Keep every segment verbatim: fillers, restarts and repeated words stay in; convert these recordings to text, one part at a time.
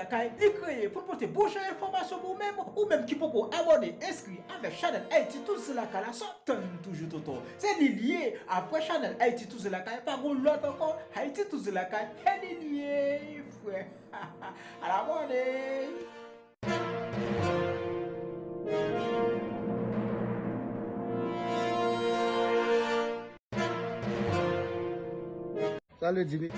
Lakay, li kreye pou l pote bon jan enfòmasyon pou ou menm, ou menm ki poko abòne, enskri avèk chanèl Ayiti Touze Lakay la, sa w tann toujou tonton. Se li l ye, apre chanèl Ayiti Touze Lakay, pa gon lòt ankò, Ayiti Touze Lakay, se li l ye, frè. Al abòne! Sa vle di wi.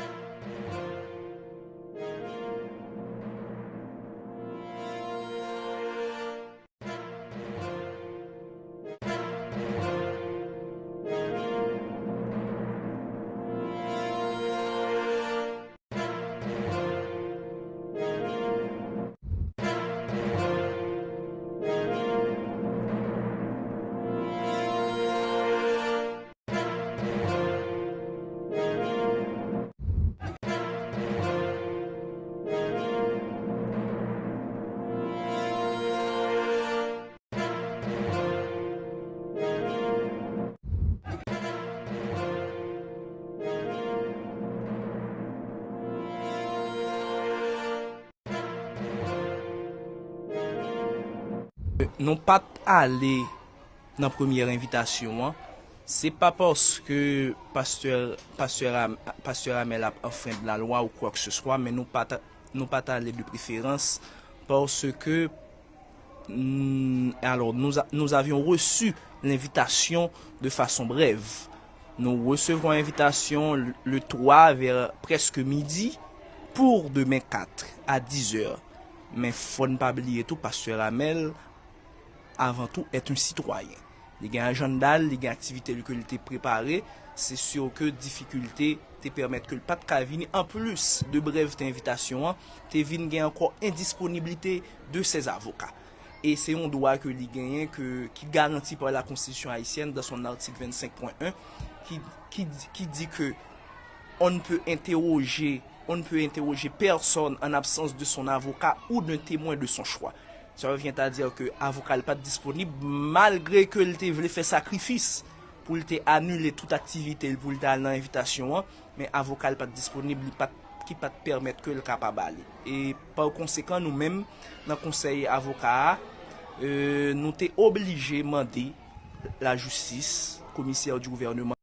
Nou pa t ale nan premyè envitasyon an, se pa paske pastè, pastè Ram-, pastè Amèl ap anfrend lalwa ou kwakeseswa, men nou pa t, nou pa t ale de preferans, paske, mm, alors, nous a-, nous avions reçu l'invitation de façon brève. Nou resevwa envitasyon le, le twa vè prèske midi pour demain quatre à dix heures. Men fò n pa bliye tou, pastè Amèl, avant tout, est un citoyen. Li gen ajanda l, li gen aktivite l ke li te prepare. Se si ke difikilte te pèmèt ke l pa t ka vini. Anplis de brèvte envitasyon an, te vin gen ankò endisponiblite de ses avocats. E se yon dwa ke li genyen ke, ki garanti par la Constitution haïtienne dans son article vingt-cinq point un, ki, ki, ki di ke on ne peut interroger, on ne peut interroger personne en absence de son avocat ou d'un témoin de son choix. Sa vyen ta di ke avoka l pa t disponib, malgre ke l te vle fè sakrifis pou l te anile tout aktivite l pou l te al nan envitasyon an, men avoka l pa t disponib, li pa t, ki pa t pèmèt ke l kapab ale. E pa konsekan, nou menm, nan konsèy avoka a, e, nou te oblije mande lajistis, komisè di gouvèneman,